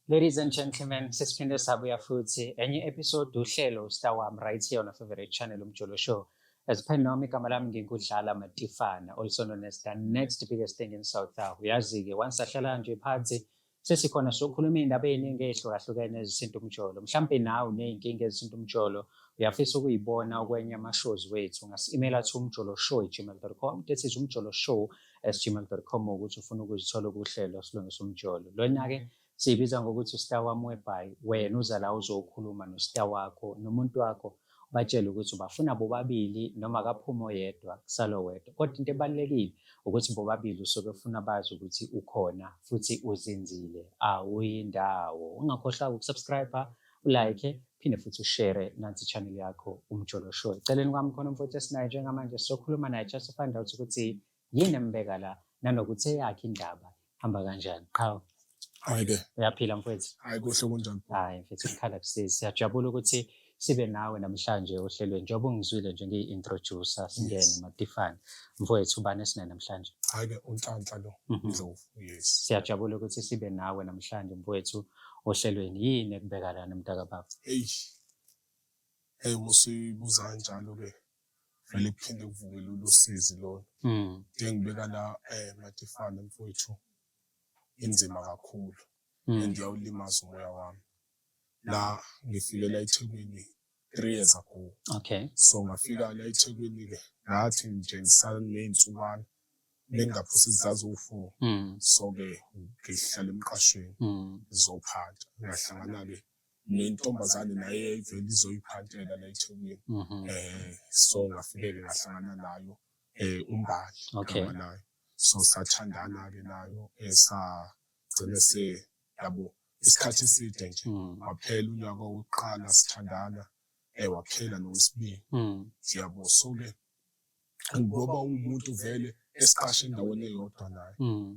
Ladies and gentlemen, sesiphinde sabuya futhi enye episode uhlelo Star Wami right here on our favorite channel, Umjolo Show. As per noma, igama lami ngingudlala Matifana, also known as the next biggest thing in South Africa. Uyazi-ke, once sahlala nje phansi sesikhona sokhuluma iy'ndaba ey'ningi ey'hlukahlukene ezithinta umjolo. Mhlampe nawe uney'nkinga ezithinta umjolo, uyafisa ukuyibona kwenye ama-shows wethu, ungasi-emaila to umjoloshow@gmail.com. That is umjoloshow@gmail.com ukuthi ufuna ukuzithola kuhlelo Silungisa Umjolo. Lona-ke siyibiza ngokuthi uStar Wami, whereby wena uza la uzokhuluma no-star wakho nomuntu wakho, batshele ukuthi ubafuna bobabili noma akaphume oyedwa kusalo wedwa, kodwa into ebalulekile ukuthi bobabili usuke ufuna bazi ukuthi ukhona futhi uzinzile, awuyindawo. Ungakhohlwa ukusubscribe, ulike, phinde futhi ushare nansi channel yakho, Umjolo Show. Eceleni kwami khona umfowethu esinaye njengamanje, sizokhuluma naye just to find out ukuthi yini embeka la nanokuthi eyakhe indaba hamba kanjani. Qhawe. Hayi-ke. Uyaphila, mfowethu? Hayi, kuhle, kunjani? Hayi mfethu, ngikhala kusizi. Siyajabula ukuthi sibe nawe namhlanje ohlelweni. Njengoba ungizwile nje ngiyi-introducer, singene. Matifane. Mfowethu, ubani esinaye namhlanje? Hayi-ke, uNhlanhla lo. Ndlovu, yes. Siyajabula ukuthi sibe nawe namhlanje, mfowethu, ohlelweni. Yini ekubeka lana, mntakababa? Hey, hey, usibuza kanjalo-ke, vele kuphinde kuvuke lolu sizi lona. Into engibeka la, Matifane mfowethu, inzima kakhulu and iyawulimaza umoya wami. La ngifike la eThekwini 3 years ago. So ngafika la eThekwini-ke, ngathi nje ngisaney'nsukwana bengingaphosisi zaziwu-4. So-ke ngihlala emqashweni, ngizophanta. Ngahlangana-ke nentombazane naye eyayivele izoyiphantela la eThekwini. So ngafike-ke ngahlangana nayo, uMbali igama layo. So sathandana-ke nayo, sagcina se yabo isikhathi eside nje. Waphela unyaka wokuqala sithandana, waphela nowesibili. Yabo, so-ke ngoba uwumuntu vele esiqashe endaweni eyodwa naye.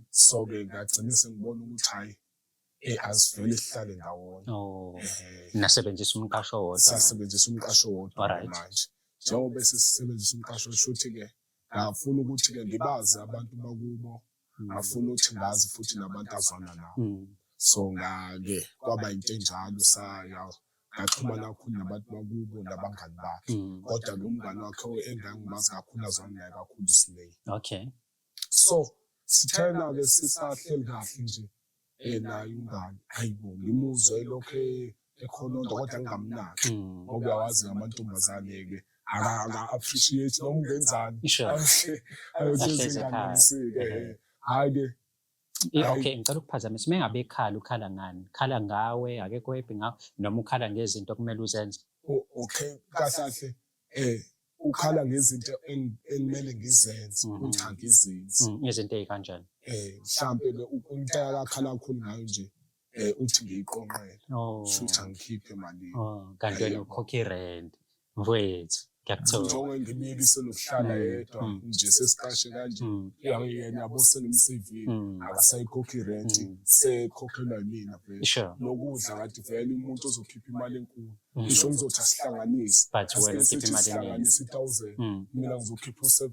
So-ke ngagcina sengibona ukuthi hhayi, asivele sihlale ndawonye. Oh. Nasebenzisa umqasho owodwa manje. Sasebenzisa umqasho owodwa manje. Njengoba sesisebenzisa umqasho, shuthi-ke ngafuna ukuthi-ke ngibazi abantu bakubo, ngafuna ukuthi ngazi futhi nabantu azwana nabo. So ngake kwaba into enjalo, saya ngaxhumana kakhulu nabantu bakubo nabangani bakhe. Kodwa-ke umngani wakhe engangimazi kakhulu, azwana naye kakhulu, uSneh. So sithena-ke sisahleli kahle nje naye umngani, hayi bo, ngimuzwe elokhu ekhononda kodwa ngingamnaki ngoba uyawazi amantombazane-ke aka-appreciate noma ungenzani. Ayohlezi Ahlezi ekhaya. enganeliseki. Hhayi-ke. Hhayi. Okay, ngicela ukuphazamisa. Uma ngabe ekhala, ukhala ngani? Khala ngawe, akekho happy ngawe, noma ukhala ngezinto okumele uzenze? Okay, kahle kahle ukhala ngezinto engimele ngizenze, uthi angizenzi. Izinto ey'kanjani? Mhlampe ke into akakhala kakhulu ngayo nje, uthi ngiyiqonqele. Shuthi angikhiphe emalini. Oh, kanti wena ukhokha i-rent. Mfowethu, ngiyakuthola. Njengoba ngimyekise nokuhlala yedwa nje, sesiqashe kanje. Yena yabo sengimsevile, akasayikhokhi irenti, sekhokhelwa yimina vele. Nokudla kanti vele umuntu ozokhipha imali enkulu. Ngisho ngizothi asihlanganise. But wena Asike ukhipha sithi imali eningi. sihlanganise i-1000. Mina ngizokhipha u-7.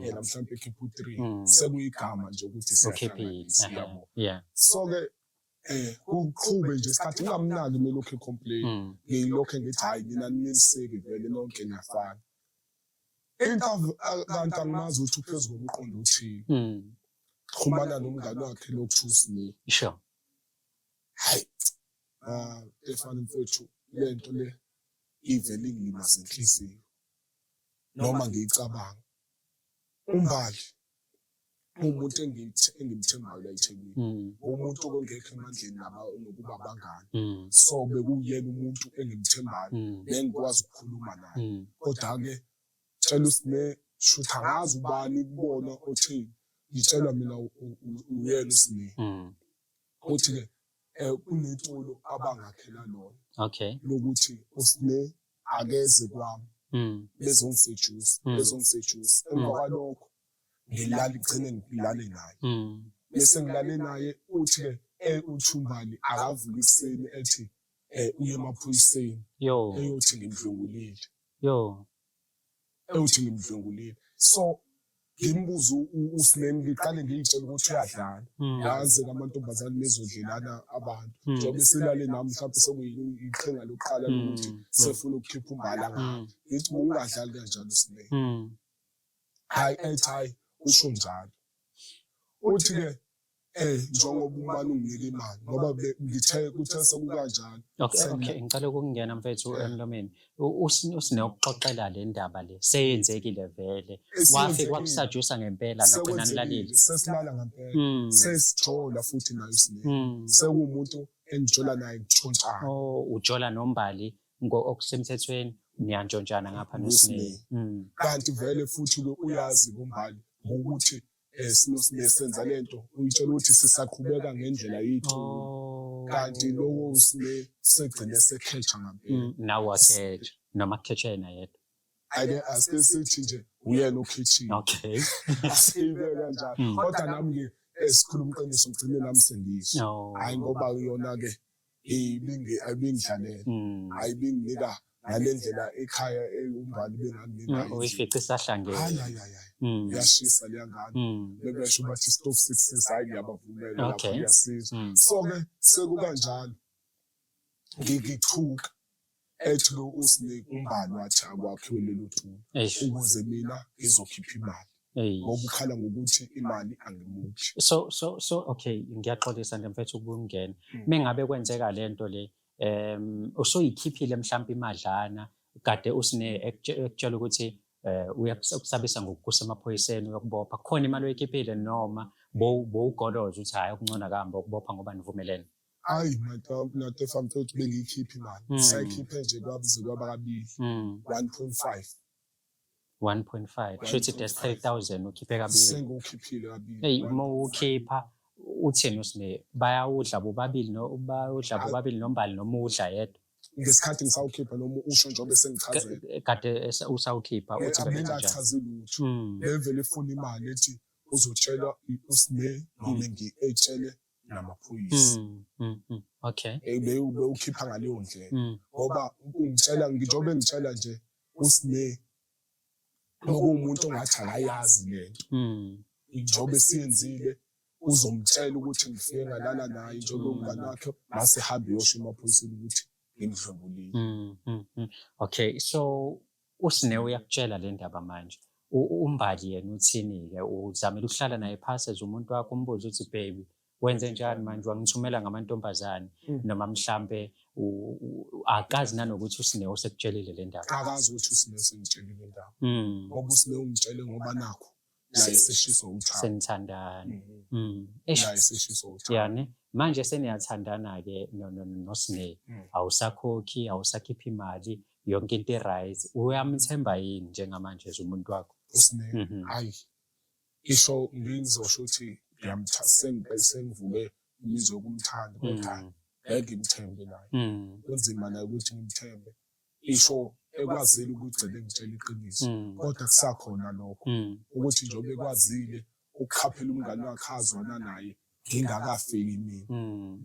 Yena mhlawumbe ekhipha u-3. Sekuyigama nje ukuthi Ukhiphile. siyahlanganisa, yabo. So-ke kuqhube nje isikhathi ngingamnaki mina lokhu ecomplain. Ngilokhu ngithi hhayi, nina nineliseki vele, nonke niyafana. Into kanti angimazi ukuthi uphezu komqondo othile. Xhumana nomngani wakhe lo kuthiwa uSne. Hayi, ah, Stefani mfowethu, le nto le ivele ingilimaze inhliziyo noma ngiyicabanga. UMbali umuntu engimthembayo la eThekwini. Umuntu ongekho emandleni nokuba abangani. So bekuyena umuntu engimthembayo nengikwazi ukukhuluma naye. Kodwa-ke tshela uSne, shuthi angazi ubani kubona otheni, ngitshelwa mina uyena uSne. Uthi-ke kunetulo abangakhela lona lokuthi uSne akeze kwami bezongisejusa, bezongisejusa. Emva kwalokho ngilale, gcine ngilale naye. Bese ngilale naye, uthi-ke uthi uMbali akavuka ekuseni ethi uye emaphoyiseni eyothi ngimdlwengulile. Eyothi ngimdlwengulile. So Ngimbuze uSinem, ngiqale ngiyitshela ukuthi uyadlala. Yazi-ke amantombazane nezodlelana abantu. Njengoba eselale nami mhlawumbe sekuyiqhinga lokuqala lokuthi sefuna ukukhipha umbala ngami. Ngithi ungadlali kanjalo uSinem. Hhayi, ethi hhayi, usho njalo. Uthi-ke njengoba umane unginika imali ngoba ngithe kuthe sekukanjalo. Okay, ngicela ukungena mfethu emlomeni. Usinokuxoxela le ndaba le seyenzekile vele. Wafika wakusajusa ngempela nagcina nilalile. Sesilala ngempela. Sesijola futhi naye uSine. Sekuwumuntu engijola naye ngitshontshana. Oh, ujola noMbali okusemthethweni, niyantshontshana ngapha noSine. Kanti vele futhi-ke uyazi kuMbali ngokuthi sinesenza lento, uyitshela ukuthi sisaqhubeka ngendlela yethu. Kanti lowo uSine segcine sekhetha ngempela. Nawe wakhetha noma kukhetha yena yedwa? Ake asike sithi nje uyena okhethile. Okay. Asiyibeke kanjalo. Kodwa nami-ke esikhuluma iqiniso ngigcine nami sengizwa. Hhayi ngoba yona-ke ibingidlalela. Hhayi ibinginika ngale ndlela ekhaya uMbali benganginika. Uyifice isahlangene. Hhayi hhayi hhayi. Iyashisa leya ngane. Bebesho bathi stop success, hhayi ngiyabavumela lapho iyasiza. So-ke sekukanjalo ngithuka ethi lo uSnake uMbali wathi akwakhiwe lelo tulo ukuze mina ngizokhipha imali. Ngoba ukhala ngokuthi imali angimuphi. So okay, ngiyaxolisa nje mfethu ukungena. Mengabe kwenzeka lento le, usuyikhiphile mhlawumbe imadlana kade uSine ekutshela ukuthi uyakusabisa ngokukusa emaphoyiseni uyokubopha, khona imali oyikhiphile noma bowugoloza ukuthi hhayi okungcono akahambe ukubopha ngoba nivumelene? Hayi Matefa mfethu, bengiyikhipha imali. Sayikhiphe nje kwabuze kwaba kabili. 1.5. 1.5 kusho ukuthi that's 3000 ukhiphe kabili. Sengukhiphile kabili. Hey, uma ukhipha uthini uSine, bayawudla bobabili no bayawudla bobabili noMbali noma udla yedwa? Ngesikhathi ngisawukhipha noma usho njengoba sengichazela. Kade usawukhipha uthi benza njani? Bengachazi lutho. Bevele ifuna imali ethi uzotshelwa uSine noma ngiyetshele namaphoyisa. Okay. Bewukhipha ngaleyo ndlela. Ngoba ungitshela njengoba engitshela nje uSine nokuwumuntu ongathi akayazi lento. Njengoba esiyenzile uzomtshela ukuthi ngifike ngalala naye njengoba umngane wakhe mase hambe yosho emaphoyiseni ukuthi ngimdlwengulile. Okay, so uSine uyakutshela le ndaba manje. uMbali yena uthini-ke? Uzamile ukuhlala naye phasi as umuntu wakho umbuze ukuthi baby wenze njani manje, wangithumela ngamantombazane, noma mhlambe akazi nanokuthi uSine usekutshelile le ndaba? Akazi ukuthi uSine usengitshelile indaba. Ngoba uSine ungitshele ngoba nakho naye seshiswa uthando. Senithandana. Naye seshiswa uthando. Yani manje seniyathandana-ke noSine. Awusakhokhi, awusakhiphi imali, yonke into i-right. Uyamthemba yini njengamanje as umuntu wakho? uSine, hayi. Isho ngizosho ukuthi ngiyamthanda, sengivuke imizwa yokumthanda kodwa ngeke ngimthembe naye. Kunzima naye ukuthi ngimthembe. Isho ekwazile ukugcina engitshela iqiniso. Kodwa kusakhona lokho ukuthi njengoba ekwazile ukukhaphela umngane wakhe azwana naye ngingakafiki mina.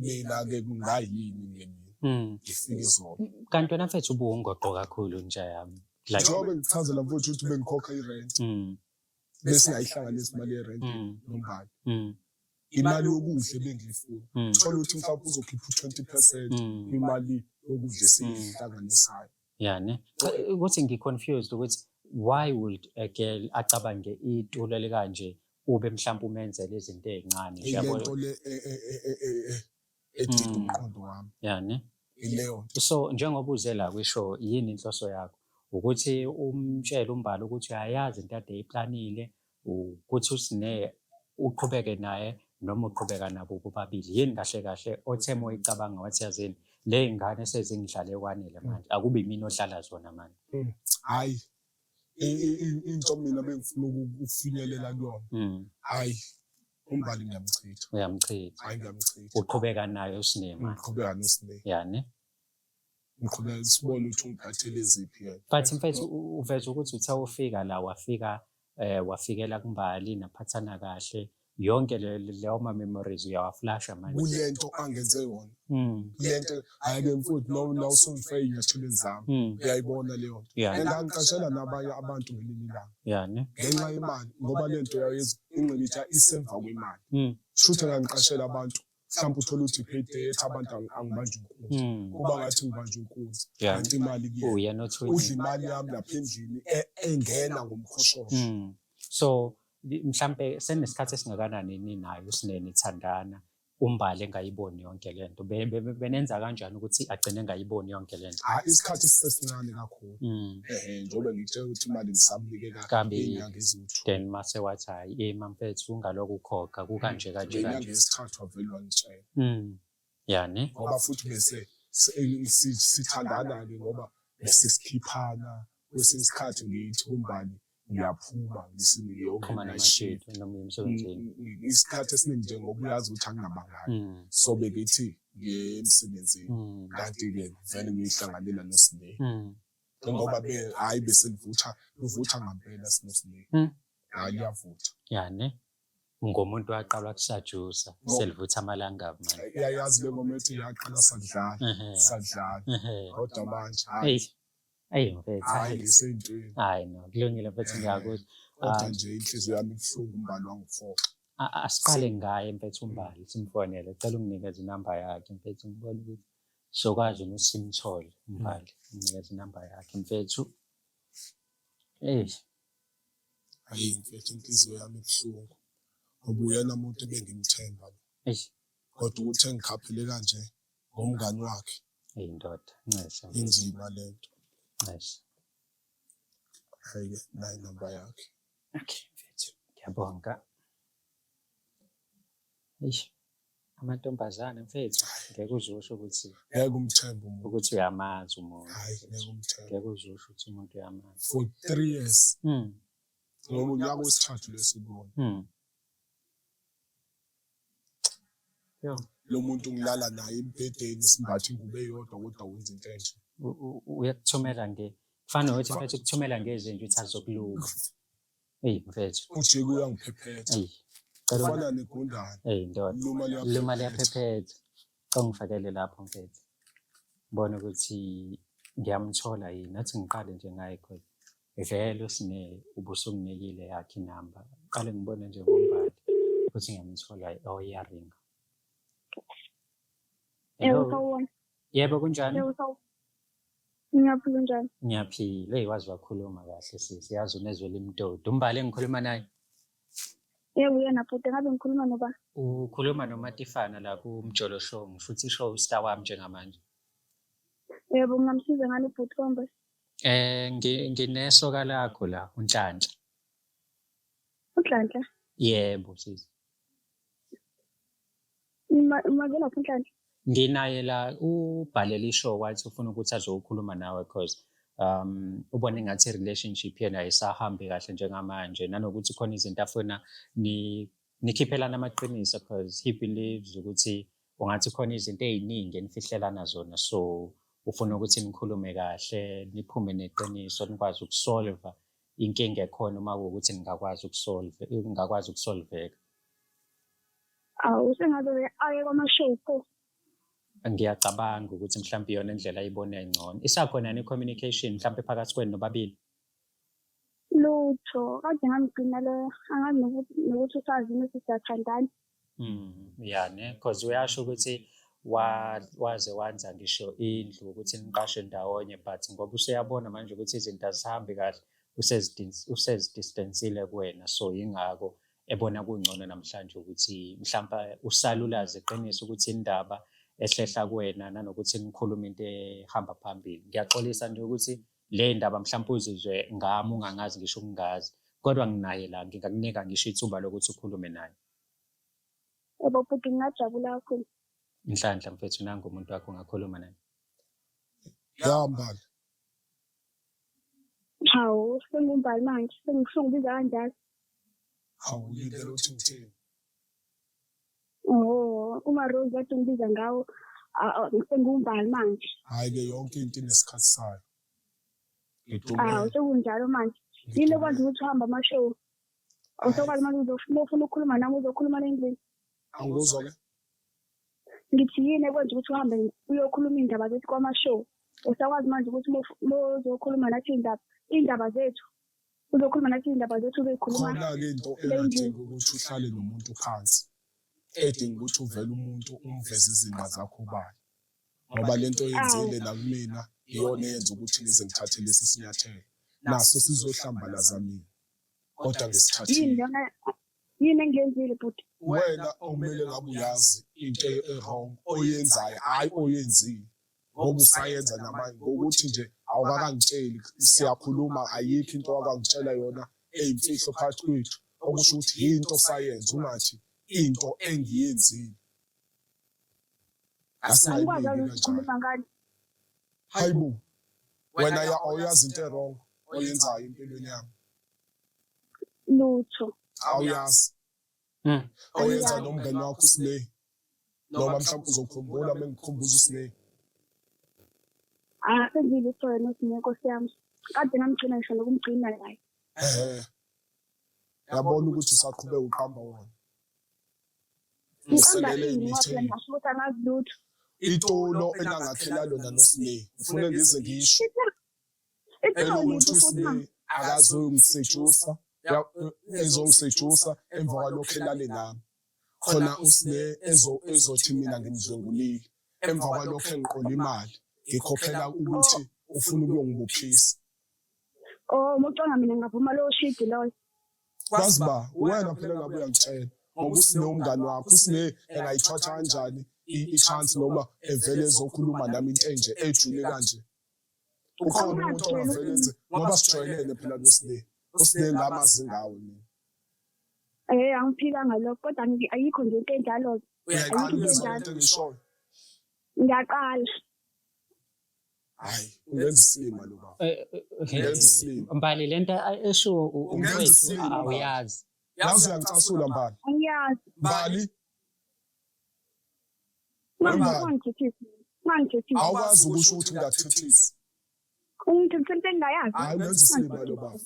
Mina-ke kungayini nge mina ngifike izolo. Kanti wena mfethu ubuwungoqo kakhulu nje yami. Njengoba ngichazela mfowethu ukuthi bengikhokha irent. Besingayihlanganisi imali yerent noMbali. Imali yokudla ebengiyifuna. Thola ukuthi mhlawumbe uzokhipha u-20% kwimali yokudla esiyihlanganisayo. Yani ukuthi ngi-confused ukuthi why would a girl acabange itulo elikanje ube mhlawumbe umenzele izinto ey'ncane? Ile nto le edida umqondo wami. Yani Ileyo nto. So njengoba uze la kwisho, yini inhloso yakho? Ukuthi umtshele uMbali ukuthi uyayazi into ade eyiplanile, ukuthi uSine uqhubeke naye noma uqhubeka nabo bobabili? Yini kahle kahle othe uma uyicabanga wathi yazini le y'ngane sezingidlale kwanele manje, akube yimina odlala zona manje? Hhayi, into mina bengifuna ukufinyelela kuyona, hhayi, uMbali ngiyamchitha. Uyamchitha. Hhayi, ngiyamchitha. Uqhubeka naye uSine manje? Ngiqhubeka noSine. Yani? Ngiqhubeka sibone ukuthi ungiphathele ziphi yena. But mfethu uveza ukuthi uthe ufika la wafika wafikela kuMbali naphathana kahle. Yonke leyo ma-memories uyawaflasha manje. Kule nto angenze yona, kule nto, hhayi-ke mfowethu, no usungifake ey'nyathelweni zami. Uyayibona leyo nto? And angiqashela nabanye abantu ngelinye ilanga Yeah, ne? Ngenxa yemali, ngoba le nto yayenza ingqikithi isemva kwemali. Shuthi angangiqashela abantu, mhlawumbe uthole ukuthi i-payday, ethi abantu angibanjwe inkunzi, kuba ngathi ngibanjwe inkunzi, kanti imali kuyena. Uyena Udla othwele. Imali yami lapha endlini engena ngomkhoshosho. So mhlampe senesikhathi esingakanani ninayo uSine, nithandana, uMbali engayiboni yonke lento? Benenza kanjani ukuthi agcine engayiboni yonke lento? Hhayi, isikhathi sisesincane kakhulu. Ehe, njengoba ngikutshela ukuthi imali ngisamnike Kabili. iy'nyanga eziwu-2. Then mase wathi, "Hhayi, ima mfethu, ungalokhu ukhokha, kukanje kanje Ngenyanga kanje." yesithathu wavele wangitshela. Yeah, ne? Ngoba futhi bese sithandana-ke, ngoba bese sikhiphana kwesinye isikhathi, ngithi kuMbali ngiyaphuma. Phuma namashidi noma uye emsebenzini. Isikhathi esiningi nje, ngoba uyazi ukuthi anginabangani, so bekithi ngiye emsebenzini, kanti-ke vele ngiyihlanganela noSine, ngoba hhayi, bese livutha, livutha ngampela sinoSine. Hhayi, liyavutha. Yeah, ne? Ngomuntu waqalwa kusajusa, selivutha amalangabi manje. Iyayazi le ngoma ethi yaqala sadlala, sadlala, kodwa manje hhayi. Eyi. Eyi mfethu, Hhayi, hhayi. ngisey'ntweni. Hhayi no, kulungile mfethu, ngiyakuzwa. Kodwa Ah. nje inhliziyo yami ibuhlungu, uMbali wangiphoxa. Asiqale ngaye mfethu uMbali, simfonele. Cela unginikeze inamba yakhe mfethu, ngibone ukuthi sokwazi ukuthi simthole uMbali. Nginikeze inamba yakhe mfethu. Eyi. Hhayi mfethu, inhliziyo yami ibuhlungu ngoba uyena muntu ebengimthemba lo. Eish. Kodwa ukuthi engikhaphile kanje ngomngani wakhe, Eyi ndoda, ncese mfethu, inzima lento. Ncese. Hhayi-ke, nayi inamba yakhe. Okay mfethu, ngiyabonga. Eish, amantombazane mfethu, ngeke uze usho ukuthi Ngeke umthembe umuntu. Ukuthi uyamazi umuntu. Hhayi, ngeke umthembe. Ngeke uze usho ukuthi umuntu uyamazi. For 3 years, ngoba unyaka wesithathu lesikuwona. Yo. Lo muntu ngilala naye embhedeni, simbathe ingubo eyodwa, kodwa wenza into enje. Uyakuthumela nge kufana nokuthi mfethu ukuthumela ngezinja ukuthi azokuluma. Eyi mfethu. Ujike uyangiphephetha. Eyi. Cela Ufana negundane. Eyi ndoda. Luma. Luma liyaphephetha. Cela ungifakele lapho mfethu. Ngibone ukuthi ngiyamthola yini. Athi ngiqale nje ngaye, cause vele uSine ubusunginikile yakhe inamba. Qale ngibone nje ngoMbali ukuthi ngiyamthola. Oh, iyaringa. Yebo, Hello. sawubona. Yebo, kunjani? Yebo, sawubona. Ngiyaphila, njani? Ngiyaphila. Eyi, waze wakhuluma kahle sisi. Yazi unezwi elimtoti. UMbali engikhuluma naye? Yebo, uyena bhuti, ngabe ngikhuluma noba? Ukhuluma noMatifana la kuMjolo Show, futhi show star wami njengamanje. Yebo, ngingamsiza ngani bhuti kombe? Nginesoka lakho la, uNhlanhla. UNhlanhla. Yebo sisi. Mavelaphi uNhlanhla? Nginaye la, ubhalele ishow wathi ufuna ukuthi azokhuluma nawe cause ubona engathi i-relationship yena ayisahambi kahle njengamanje, nanokuthi khona izinto afuna ni nikhiphelana amaqiniso, cause he believes ukuthi ungathi khona izinto ey'ningi enifihlelana zona, so ufuna ukuthi nikhulume kahle, niphume neqiniso, nikwazi ukusolva inkinga ekhona uma kuwukuthi ningakwazi ukusolve, ingakwazi ukusolveka. Awu, sengabe aye kwama-show pho. Ngiyacabanga ukuthi mhlawumbe iyona indlela ayibona engcono. Isakhona yini i-communication mhlawumbe phakathi kwenu nobabili? Lutho, kade ngamgcina lo, angazi nokuthi usazi ukuthi siyathandana. Yeah ne, because uyasho ukuthi waze wanza ngisho indlu ukuthi niqashe ndawonye, but ngoba useyabona manje ukuthi izinto azihambi kahle, usezidistansile kuwena, so yingakho ebona kungcono namhlanje ukuthi mhlawumbe usalulaze iqiniso ukuthi indaba ehlehla kuwena, nanokuthi nikhulume into ehamba phambili. Ngiyaxolisa nje ukuthi le ndaba mhlawumbe uzizwe ngami ungangazi ngisho ukungazi, kodwa nginaye la, ngingakunika ngisho ithuba lokuthi ukhulume naye. Yebo bhuti, ngingajabula kakhulu. Nhlanhla mfethu, nangu umuntu wakho, ungakhuluma naye. Ya Mbali. Hawu, senguMbali manje, sengibiza kanjalo. Hawu, ulindele ukuthi ngithini? Oh, uma Rose kade ungibiza ngawo, senguMbali manje. Hhayi-ke, yonke into inesikhathi sayo. Hawu, sekunjalo manje. Yini ekwazi ukuthi uhambe ama-show? Awusokwazi manje uzofuna ufuna ukukhuluma nami uzokhuluma nendlini. Angikuzwa ke. Ngithi yini ekwenza ukuthi uhambe uyokhuluma iy'ndaba zethu kwama-show? Usakwazi manje ukuthi uma uzokhuluma nathi iy'ndaba zethu, uzokhuluma nathi iy'ndaba zethu uzoyikhuluma Khona-ke into engadingi ukuthi uhlale nomuntu phansi, edinga ukuthi uvele umuntu umveze izinqa zakho obala. Ngoba lento oyenzile nakumina iyona eyenza ukuthi ngize ngithathe lesi sinyathelo. Naso sizohlambalaza mina. Kodwa Yini ngisithathile. lona, yini engiyenzile bhuti? Wena okumele ngabe uyazi into e-wrong oyenzayo, hhayi oyenzile. Ngoba usayenza namanje ngokuthi nje awukakangitsheli, siyakhuluma ayikho into owakangitshela yona eyimfihlo phakathi kwethu. Okusho ukuthi yinto osayenza ungathi into engiyenzile. Angikwazi Asingayibeki ukuthi kanjalo. sikhuluma ngani. Hayi bo, wena ya awuyazi into e-wrong oyenzayo empilweni yami. Lutho. Awuyazi. Oyenza nomngani wakho uSneh. Noma mhlawumbe uzokhumbula uma ngikukhumbuza uSneh. Akasenzile lutho yena uSneh, Nkosi yami. Kade ngamgcina ngisho nokumgcina naye. Ehhe. Yabona ukuthi usaqhubeka uqamba wona. Uqamba Ngiselele ini ngoba phela imithini. ngingasho ukuthi angazi lutho. Itulo enangakhela lona noSneh. Ufuna ngize ngisho. Itulo Elokuthi yiphi futhi mama? uSneh akazongisejusa, ezongisejusa emva kwalokho elale nami. Khona uSneh ezothi mina ngimdlwengulile. Emva kwalokho engiqola imali. Ngikhokhela ukuthi ufuna ukuyongibophisa. Oh, uma ucabanga mina ngingavuma lowo shidi loyo. Kwazi ba wena phela ngabe uyangitshela ngoba uSneh umngani wakho. uSneh engayithatha kanjani i-chance noma evele ezokhuluma nami into enje ejule kanje. Ukhona umuntu ongavele enze ngoba sijwayelene phela noSneh. uSneh ngamazi ngawe mina. Angiphikanga lokho kodwa ayikho nje into enjalo. Uyayiqala Ayikho into ukuzwa enjalo. lento engiyishoyo? Ngiyaqala. Hayi, ungenza isilima lo baba. Ungenza isilima. Mbali, lento eshiwo Ungenza umfowethu isilima, Mbali. awuyazi. Yazi uyangicasula Mbali. Angiyazi. Mbali, Mbali. Ungangithethisi. Ungangithethisi. Awukwazi ukusho ukuthi ngiyakuthethisa. Ungithethisa into engingayazi. Hayi, ungenza isilima lo baba.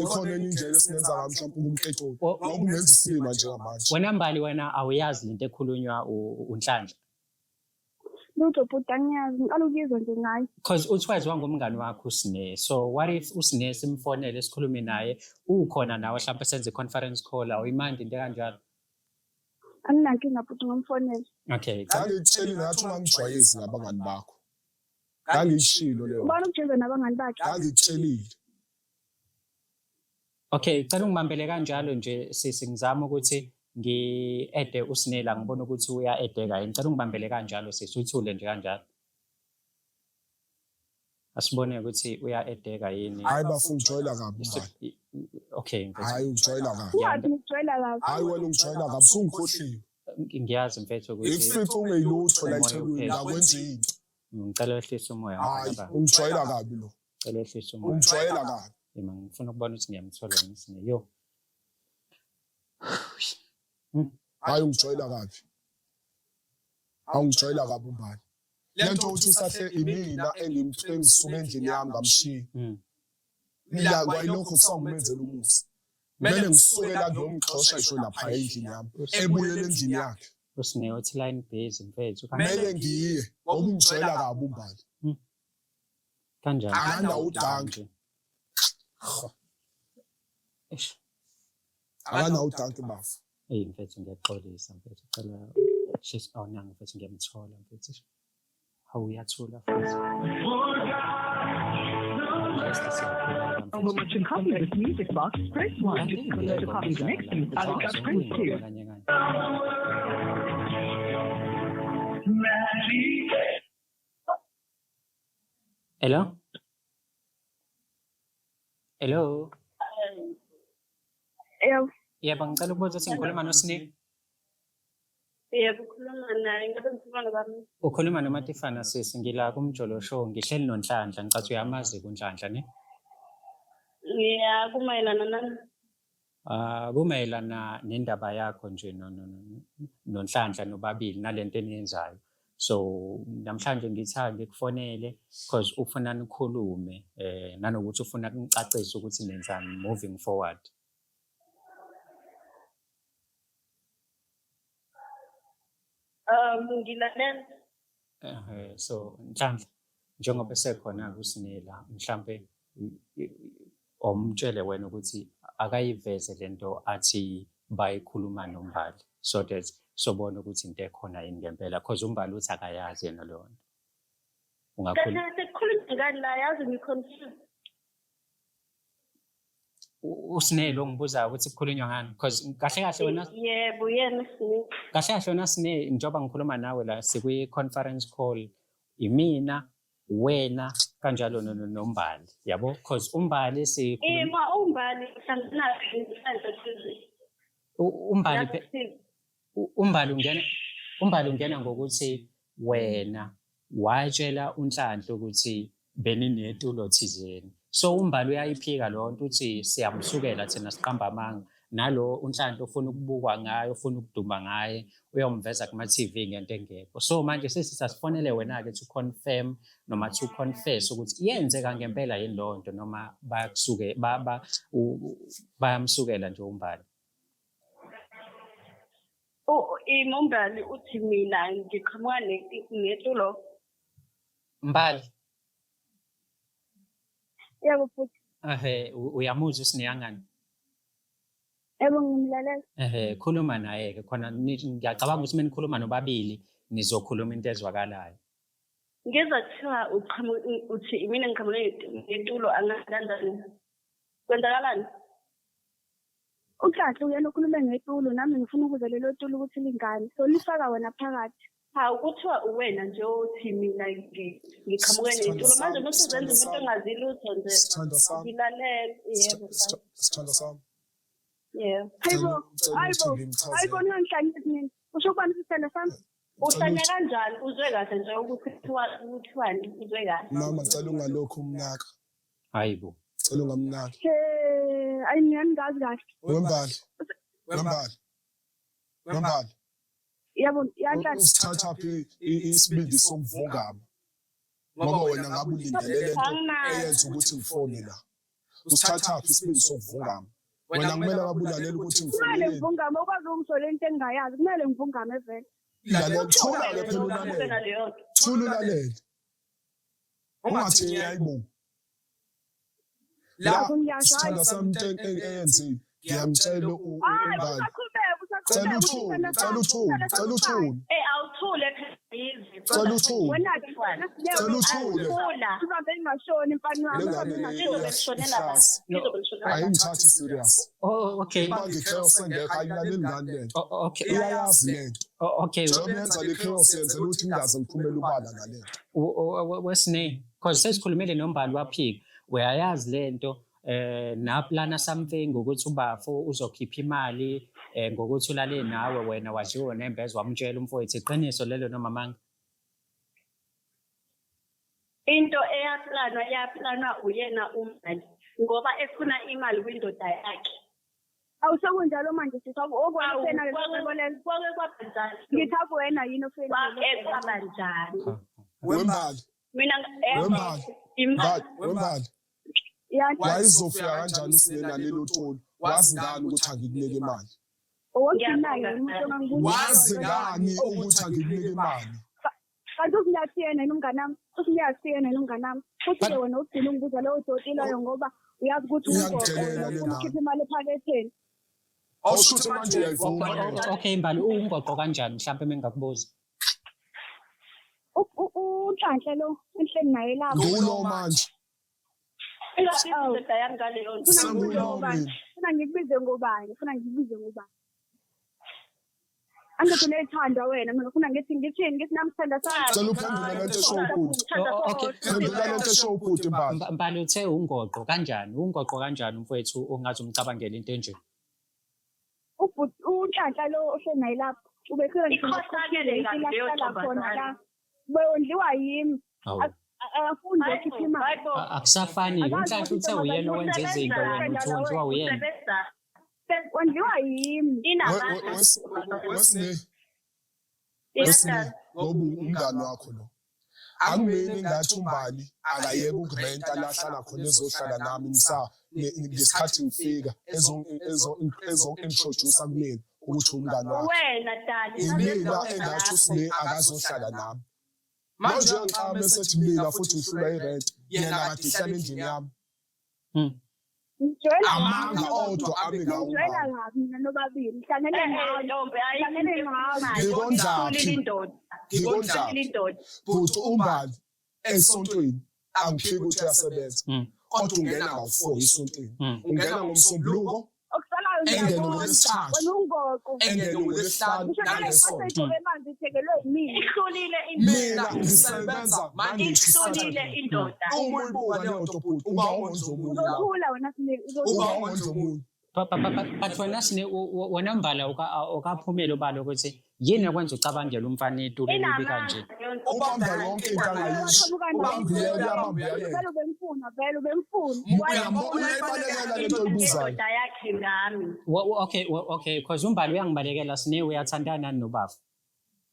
Ikhona enye indlela esingenza ngayo mhlawumbe ukumketula. Ngoba ungenza isilima njengamanje. Wena Mbali, wena awuyazi lento ekhulunywa uNhlanhla. Lutho bhuti, angiyazi. Ngiqala ukuyizwa nje ngayo. Because uthi waziwa ngumngani wakho uSneh. So what if uSneh simfonele sikhulume naye, ukhona nawe mhlawumbe senze i-conference call, awuyimandi into kanjalo? Anginankinga bhuti, ngomfonela. Okay. Ngangikutshelile ngathi ungangijwayezi nabangani bakho. Ngangiyishilo leyo. Ubani ukujwayeza nabangani bakhe? Ngangikutshelile. Okay, cela ungibambele kanjalo nje sisi, ngizama ukuthi ngi-ede uSneh la, ngibona ukuthi uya-edeka yini. Ngicela ungibambele kanjalo sisi, uthule nje kanjalo. Asibone ukuthi uya-edeka yini. Hayi bafo, ungijwayela kabi Mbali. Okay, mfethu. Hayi, ungijwayela kabi. Ungathi ngikujwayela kabi. Hayi wena ungijwayela kabi, usungikhohliwe. Ngiyazi mfethu ukuthi Ngikufice ungeyilutho la Umoya eThekwini, uphezulu. ngakwenza into. Ngicela wehlise umoya. Hayi, Baba. ungijwayela kabi lo. Ngicela wehlise umoya. Ungijwayela kabi. Yima, ngifuna ukubona ukuthi ngiyamthola yini uSneh. Yo. Hayi, ungijwayela kabi. Awungijwayela kabi uMbali. Lento uthi usahle imina engisuke endlini yami ngamshiya. La kwayilokho kusawumenzela umusa. Kumele ngisuke la ngiyomxosha ngisho lapha endlini yami. Ebuyele endlini yakhe. uSneh uthi line busy mfethu. Kumele ngiye ngoba ungijwayela kabi uMbali. Kanjani? Akanawo udanki. Eish. Akanawo udanki bafo. Eyi mfethu, ngiyaxolisa mfethu, cela hlisa awunanga mfethu, ngiyamthola mfethu. Hawu, uyathula futhi. Rest siyakhuleka mfethu. To copy this music box, press 1. To copy the next music box, press 2. Kanye kanye. Hello? Hello? Yebo. Yebo, ngicela ukubuza ukuthi ngikhuluma noSneh? Yebo, ukhuluma naye. Ngabe ngikhuluma nobani? Ukhuluma noMatifana sisi, ngila kuMjolo Show, ngihleli noNhlanhla, ngicathi uyamazi kuNhlanhla ne? Ngiya kumayelana nani? Ah, kumayelana nendaba yakho nje noNhlanhla nobabili nalento eniyenzayo. So namhlanje ngithi ngikufonele because ufuna nikhulume nanokuthi ufuna kunicacise ukuthi nenzani moving forward. Ngilalela. So Nhlanhla, njengoba esekhona kuSine la, mhlambe omtshele wena ukuthi akayiveze lento athi bayikhuluma noMbali, so that sobona ukuthi into ekhona yini ngempela, cause uMbali uthi akayazi yena leyo nto. Ungakhuluma. Kahle sekukhulunywa ngani la, yazi ngi-confused. USine lo ngibuzayo ukuthi kukhulunywa ngani, because kahle kahle wena Yebo, yena Sine. Kahle kahle wena Sine, njengoba ngikhuluma nawe la sikwi-conference call, imina, wena, kanjalo noMbali, yabo, cause uMbali sikhuluma Ima uMbali uhlangana nhlanhla thize. uMbali uMbali ungena ngokuthi wena watshela uNhlanhla ukuthi beninetulo thizeni, so uMbali uyayiphika leyo nto, uthi siyamsukela thina, siqamba amanga, nalo uNhlanhla ufuna ukubukwa ngayo, ufuna ukuduma ngaye, uyomveza kuma-TV ngento engekho. So manje sesithi asifonele wena-ke to confirm noma to confess ukuthi yenzeka ngempela yini leyo nto, noma bakusuke bayamsukela nje uMbali. Ima uMbali uthi mina ngiqhamuka netulo. Mbali. Yebo futhi. Ehe, uyamuzwa uSineyangani? Yebo, ngimlalela. Ehe, khuluma naye-ke khona, ngiyacabanga ukuthi uma nikhuluma nobabili nizokhuluma into ezwakalayo. Ngizwa kuthiwa uqhamuka, uthi mina ngiqhamuke netulo, angazi kanjani. Kwenzakalani? UNhlanhla uyena okhulume ngetulo, nami ngifuna ukuza lelo tulo ukuthi lingani. So lifaka wena phakathi. Hawu, kuthiwa uwena nje othi mina ngiqhamuke netulo. Manje musuzenza umuntu ongazi lutho nje. Sithandwa sami. Ngilalela. Yebo. Sithandwa sami. Yebo. Hayibo, Ngicela hayibo, ukuthi ngimchazele. Hayibo, ningangihlanyisi mina. Usho kubani isithando sami? Uhlanya kanjani? Uzwe kahle nje ukuthi kuthiwani, uzwe kahle. Mama, ngicela ungalokhu umnaka. Hayi bo. Ngicela ungamnaki. He, ayi mina ningazi kahle. Wembali. Wembali. Wembali. Yebo, yanhlanhla. Usithatha phi isibindi sokuvungama? Ngoba wena ngabe ulindele lento eyenza ukuthi ngifone la. Usithatha phi isibindi sokuvungama? Wena kumele ngabe ulalela ukuthi Kumele ngifoneleni. ngivungame, ukwazi ukungisola into engingayazi. Kumele ngivungame vele. Lalela, thula-ke phela, ulalele. Leyo nto. Thula ulalele. Ungathi hayibo. La Lapho ngiyasho, hayi. sithandwa sami, into eyenzile ngiyamtshela Hayi, uMbali. usaqhubeka, Cela usaqhubeka. uthule, cela uthule, cela uthule. Eh, awuthule phela yizi. Cela uthule. Wena-ke, Cela uthule. Awuthula. Ubambe ngingashoni mfana wami. Le Ubambe ngane ngingashoni. Izobe lishonela la. ihlasi. Izobe lishonela la. Ayingithathi serious. Oh, okay. Ibanga i-chaos engekho, ayilaleli ngani lento. Oh, okay. Iyayazi lento. Oh, okay. Njengoba yenza le chaos, yenzela ukuthi ngingaze ngiphumele ubala ngalento. Wesine, because sesikhulumile noMbali, waphika. Uyayazi lento, naplana something ukuthi ubafo uzokhipha imali ngokuthi ulale nawe, wena wadliwa nembeza, wamtshela umfowethu, iqiniso lelo noma manga? Into eyaplanwa, yaplanwa uyena uMbali ngoba efuna imali kwindoda yakhe. Awusekunjalo manje sisi, okwena lelo cebo lelo. Kwake kwaba njani? Ngithi akuwena yini ofike Kwake kwaba njani? Wembali, Mina Wembali. imali. Mbali, wembali. Yanhlanhla. Wayezofika kanjani uSine nalelo tolo? Wazi ngani ukuthi angikunike imali? Owokugcina-ke umuntu ongangibuza. Wazi ngani ukuthi angikunike imali? Kanti usinyathi yena yini umnganami? Usinyathi yena yini umnganami? Futhi-ke wena ugcina ungibuza leyo doti loyo ngoba uyazi ukuthi ungoqo Uyangidelela le ufuna ngane. ukukhipha imali ephaketheni. Awusho ukuthi manje uyayivuma lento. Okay Mbali, ungoqo kanjani mhlawumbe mengakubuza? UNhlanhla lo enhleni naye lapho. Ngulo manje. Ingabizi indoda yami ngaleyo nto. Funa ngikubize Sengulo ngobani? mina. Funa ngikubize ngobani? Funa ngikubize ngobani? Angithi unethandwa wena, mina ufuna ngithi ngithini? Ngithi nami sithanda sami. Cela uphendule lento esho ubhuti. Oh, okay. Phendula lento esho ubhuti, Mbali. Mbali, uthe ungoqo kanjani? Ungoqo kanjani umfowethu ongaze umcabangele into enje? Ubhuti uNhlanhla lo ohleli naye lapho ubefika nje Ikhohlakele kabi leyo la khona ntombazane. la. Bewondliwa yimi. Awu. Akafundi ukukhipha imali. Hayibo. Akusafani. Akazi UNhlanhla ukuthi uthe uyena owenza izinto, wena uthi wenziwa uyena. Usebenza. Wondliwa yimi. Inamandla. Wesine, wesine, ngoba umngani wakho lo. Akumele ngathi uMbali akayeke ukurenta la ahlala khona, ezohlala nami ngesikhathi ngifika ezo-introduce kumina. ukuthi umngani wakhe. Wena dali. Imina engathi uSne akazohlala nami. Manje uyangixaka esethi mina futhi ngihlulwa irent, yena kade ihlala endlini yami. Ngijwayela Amanga odwa ami ngawo ngijwayela umbali. kabi mina nobabili. Ngihlangene nawe. Ntombi Ngihlangene nawe. Ngikondlaphi? indoda. Ngikondlaphi? Indoda. Bhuti umbali esontweni angiphiki ukuthi uyasebenza kodwa ungena ngawu-4 esontweni. Ungena ngoMsombuluko, Okusalayo engene ngiyabona. ngoLwesithathu, Wena ungoqo. engene ngoLwesihlanu Ngisho nale nangeSonto. igqoke manje ithekelwe yimina. Ihlulile Mina indoda. ngisebenza Monday to Ihlulile Saturday. indoda. Uma uyibuka leyo nto bhuti uba ungondla omunye lapho. Uzothula wena Sne. Uba Uzothula. ungondla omunye. But wena Sne, wena Mbala ukaphumela obala ukuthi yini ekwenza ucabangele umfana itulo elibi kanje? Ubamba yonke into angayisho. Ubamba uyabamba uyayeka. Vele ubemfuna, vele ubemfuna. Uyayibalekela lento oyibuzayo. Indoda yakhe ngami. Okay, okay, because uMbali uyangibalekela Sne uyathandana nobafu.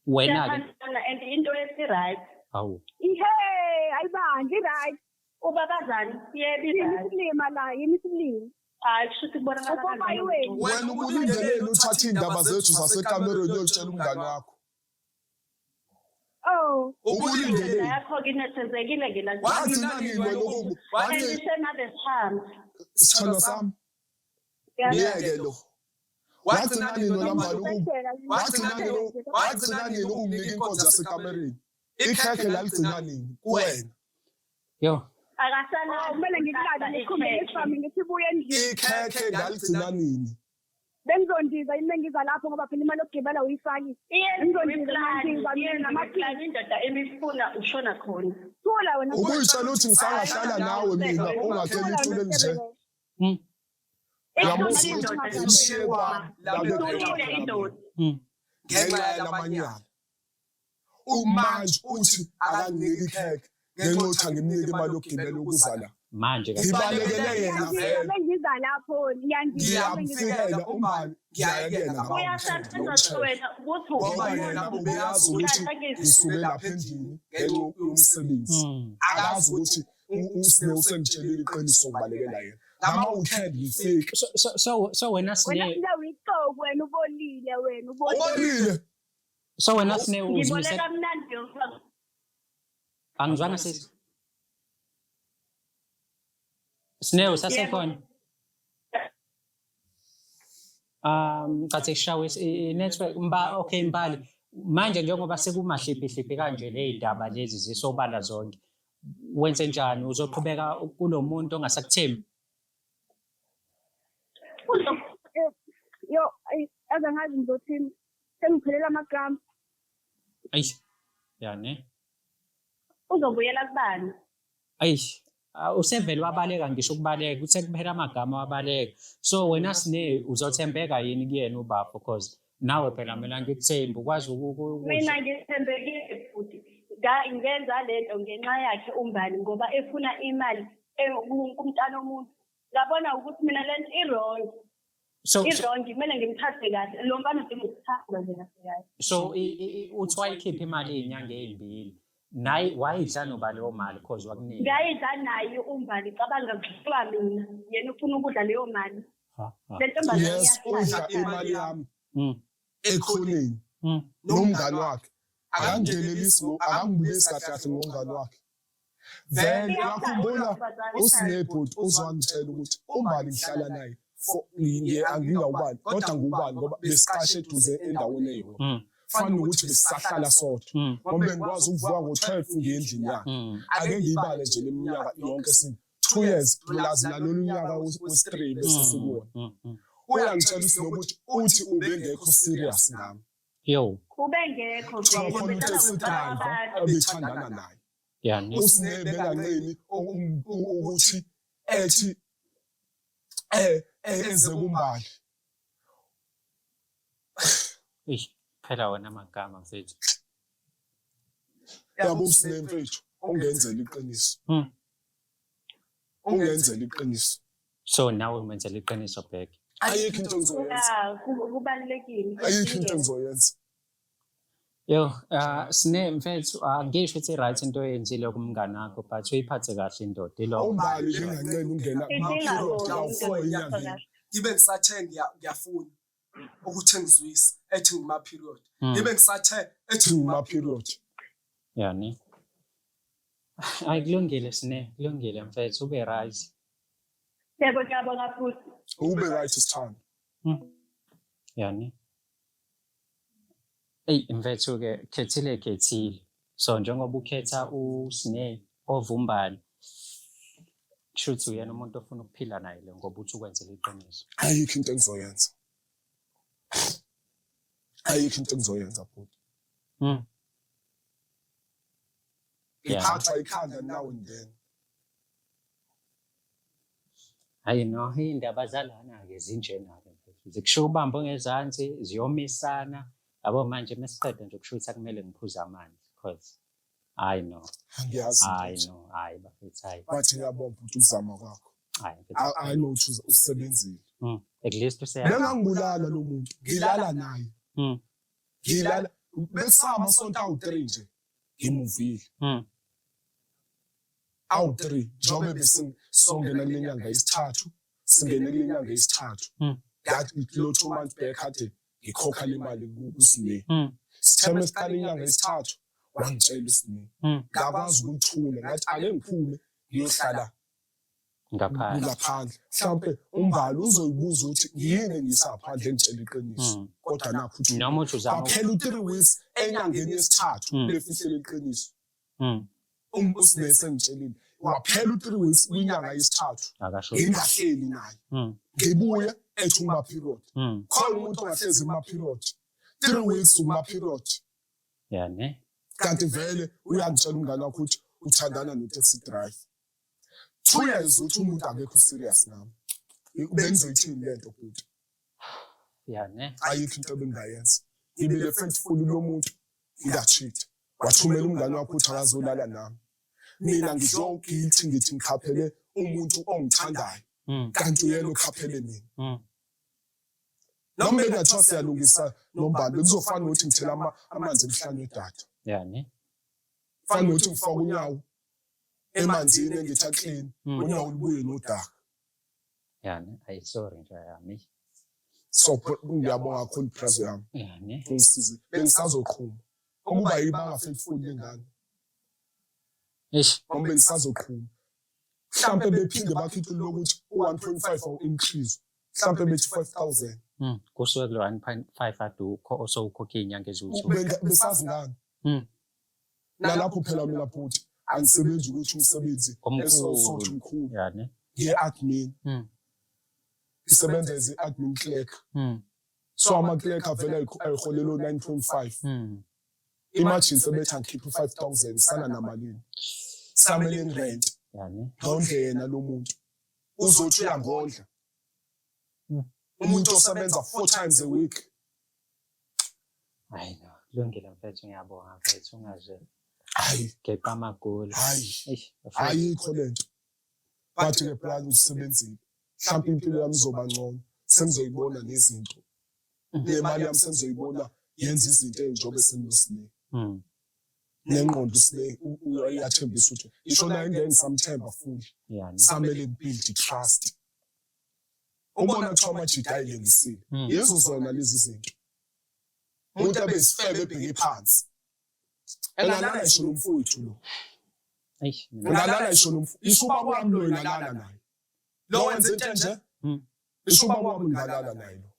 Wena ke Siyathandana and into esi-right. awu. Ihe, ayibandli right. Ubabazani yebo Yimi i-right. isilima la, yimi isilima. Hayi kusho ukuthi kubonakala Upopayi wenu. Wena ubulindeleni uthathe iy'ndaba zethu zasekamereni uyotshela umngani wakho. Oh, Ubulindeleni. Yakho-ke inethezekile ke la. Wagcina nini wena wagcina Senabesihamba. sithandwa sami ngiyeke lo. Wagcina nini wena mbali ubhedela. wagcina nini wagcina nini ukunginika inkonzo yasekamereni? Ikhekhe laligcina nini kuwena? Yo, Akasalali. Oh, kumele ngikulale ngiqhubeke esifami ngithi buye endlini. Ikhekhe ngaligcina nini? Bengizondiza yini mengiza lapho ngoba phela imali yokugibela uyifakile. Ngizondiza ngiza mina namaphilisi. Indoda emifuna ushona khona. Thula wena. Ubuyitshela ukuthi ngisangahlala nawe mina ungakheli itulo elinje. Uyamuzwa ukuthi ngishiye kwami la Ihlulile indoda. ngenxa yalamanyala. Umanje uthi akanginiki ikhekhe ngenxa yokuthi angimniki imali yokugibela ukuza la. manje ke Ngibalekele yena vele. Bengiza lapho ngiyandiza bengiza. Ngiyamfikela umbali ngiyaya kuyena Uyasathanda wena ukuthi ngoba yena ubeyazi ukuthi ngisuke lapha endlini ngenxa yomsebenzi. Akazi ukuthi uSne usengitshelile iqiniso ngibalekela yena. Ngama-weekend ngifike. So wena Wena Sne, sile uyixoku wena ubolile wena ubolile. Ubolile. so wena Sne ngibone uzimise kamnandi yokuba angizwanga sisi. Sne usasekhona? Cathi kushawe i-network mba okay Mbali. Manje njengoba sekumahliphihliphi kanje le ndaba lezi zisobala zonke. Wenze njani uzoqhubeka kulo muntu ongasakuthembi? Yo, aze ngazi ngizothini. Sengiphelela amagama. Eish. Ya ne. Uzobuyela kubani? Eish. Usevele wabaleka ngisho ukubaleka uthe kuphela amagama wabaleka. So wena Sne uzothembeka yini kuyena ubaba because nawe phela mina ngikuthemba ukwazi Mina ngithembekile futhi. Ngenza lento ngenxa yakhe uMbali ngoba efuna imali kumntana omuntu. Ngabona ukuthi mina lento i-wrong. So I-wrong kumele ngimthathe kahle. Lo mfana udinga ukuthathwa nje kahle kahle. So uthi wayikhipha imali ey'nyanga ey'mbili. Naye wayidla noba leyo mali cause wakunika. Ngayidla naye uMbali cabanga kudliwa mina. Yena ufuna ukudla leyo mali. Le ntombazane Yes, iyahlala. udla imali yami ekhoneni nomngani wakhe. Akangingenelisi akangibulisi kahle kahle ngomngani wakhe. Vele uyakhumbula uSne bhuti uzwangitshela ukuthi uMbali ngihlala naye angingawubani kodwa ngubani ngoba besiqashe eduze endaweni eyodwa. Fana nokuthi besisahlala sodwa ngoba bengikwazi ukuvuka ngo-12 ngiye endlini yakhe. Ake ngiyibale nje le minyaka yonke sini 2 years plus nalolu nyaka wesi-3 bese sikuwona. Uyangitshela uSne ukuthi uthi ubengekho serious ngami. Yo. Ubengekho. Kuthiwa khona u-taxi driver ebethandana naye. Yeah, ne. uSne bekanqeni ukuthi ethi eze kuMbali. Eish, phela wena amagama mfethu. Yabo uSne mfethu ungenzela iqiniso. Ungenzela iqiniso. So nawe umenzela iqiniso back. Ayikho into engizoyenza. Kubalulekile. Ayikho into engizoyenza. Yo, Sne mfethu, angisho ukuthi right into oyenzile kumngani wakho but uyiphathe kahle indoda ilokho. Umbali benganqeni ungena Idinga kuma-period bona kawu-4 indoda enyangeni. Ngibe ngisathe ngiyafuna. Ukuthi engizwise ethi ngima-period, ngibe ngisathe ethi ngima-period. Yani. Hayi, kulungile Sine, kulungile mfethu, ube right. Yebo, ngiyabonga futhi. Ube right, sithando. Yani. Eyi mfethu-ke, khethile khethile. So njengoba ukhetha uSine ovumbali, kushuthi uyena umuntu ofuna ukuphila naye lo, ngoba uthi ukwenzela iqiniso. Ayikho into engizoyenza, ayikho into engizoyenza, bhuti. Ngiphathwa ikhanda now and then. Hayi no, iy'ndaba zalana-ke zinjena-ke mfethu. Zikushiya ubambo ngezansi, ziyomisana. Yabo manje mesiqeda nje kusho ukuthi akumele ngiphuze amanzi, cause hayi no, Angiyazi, hayi mfethu. no, hayi bafethu, hayi. But ngiyabonga, bhuti, ukuzama kwakho. Hayi mfethu. I know ukuthi usebenzile. At least useya. Bengangibulala lo muntu, ngilala naye. Ngilala bekusama sonto awu-3 nje ngimuvile. Awu-3 njengoba besisongena kule nyanga yesithathu, singene kule nyanga yesithathu. That lo 2 months back kade ngikhokha le mali kuSine. Sithe mesiqala inyanga yesithathu wangitshela uSine. Ngakwazi ukuyithula, ngathi ake ngiphume ngiyohlala Ngaphandle. ngaphandle, mhlawumpe uMbali uzoyibuza ukuthi yini engiyisaphandle, engitshela iqiniso. Kodwa nakho uthi Noma uthi uzama. Kwaphela u-3 weeks enyangeni yesithathu befihlele iqiniso. USine sengitshelile, waphela u-3 weeks kwinyanga yesithathu Akasho. ngingahleli naye. Ngibuye ethi uma-period. Khona umuntu ongahlezi kuma-period 3 weeks, kuma-period? Yani. Kanti vele uyangitshela umngane wakho ukuthi uthandana no-taxi driver 2 years, uthi umuntu akekho serious nami. Bengizoyithini le nto, bhuti? Yani. Ayikho into ebengingayenza. Ngibile faithful kulo muntu, ngiya-cheat. Wathumela umngane wakho ukuthi akazolala nami. Mina ngidlo guilty, ngithi ngikhaphele umuntu ongithandayo, kanti uyena okhaphele mina. Noma bengathiwa siyalungisa nombali, bekuzofana nokuthi ngithela amanzi emhlane wedada. Yani. Fana nokuthi ngifake unyawo emanzini engithi a-clean, unyawo lubuye nodaka. Yani. Ayi, sorry nje yami. So ngiyabonga kakhulu, brazo yami. Yani. Ungisize, bengisazoqhuma ukuba yiba-faithful lengane. Eish. Noma bengisazoqhuma, mhlampe bephinde bakhiphe lokuthi u-1.5 awu-increase, mhlampe bethi 5000. Kusuke kulo 1.5 ade ukho osowukhokhe iy'nyanga eziwu-2. Besazi ngani? Nalapho phela mina, bhuti, angisebenzi ukuthi umsebenzi Omkhulu. esothi mkhulu. Yani. Ngiye-admin. Ngisebenza as i-admin clerk. So ama-clerk avele ayiholelwe 9.5. Imagine sebethi angikhiphe u-5000, sana namalini? Samele ngirent, Yani. ngondle yena lo muntu, uzothi uyangondla umuntu osebenza four times a week. Hayi no, kulungile mfethu, ngiyabonga mfethu, ungaze Hayi. geqa amagoli. Hayi. Eish, bafethu. Ayikho lento, but-ke plan usebenzile, mhlawumpe impilo yami izoba ngcono, sengizoyibona nezinto, nemali yami sengizoyibona yenza izinto ey'njengoba senginoSine. Nengqondo uSine iyathembisa ukuthi isho nayo ingeke ngisamthemba futhi. Yani. Samele build trust. Ubona kuthiwa amajida ayilengisile, yizo zona lezi zinto. Umuntu abe isifebe ebheke phansi, engalala ngisho nomfowethu lo. Eish, mina. Ngalala ngisho isho ubaba wami lo, ngalala naye lo wenza into enje. Isho ubaba wami, ngalala naye lo.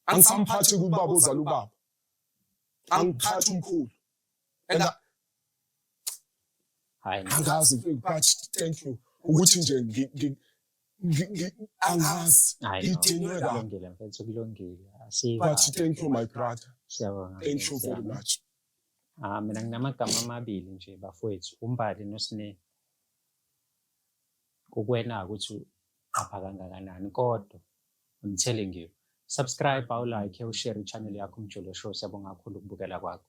Angisamphathi kubaba ozala ubaba, angiphathi umkhulu and Hayi no. Angazi, but thank you ukuthi nje angazi. Hayi no. Ngidinwe kabi. Kulungile mfethu, kulungile. Asiva. But thank you, my brother. Siyabonga. Thank you very Siyabonga. much. Ah, mina nginamagama amabili nje bafowethu, uMbali noSine. Kukwena ukuthi uqapha kangakanani, kodwa I'm telling you. Subscribe, awu-like, ushare i-channel yakho, Umjolo Show. Siyabonga kakhulu ukubukela kwakho.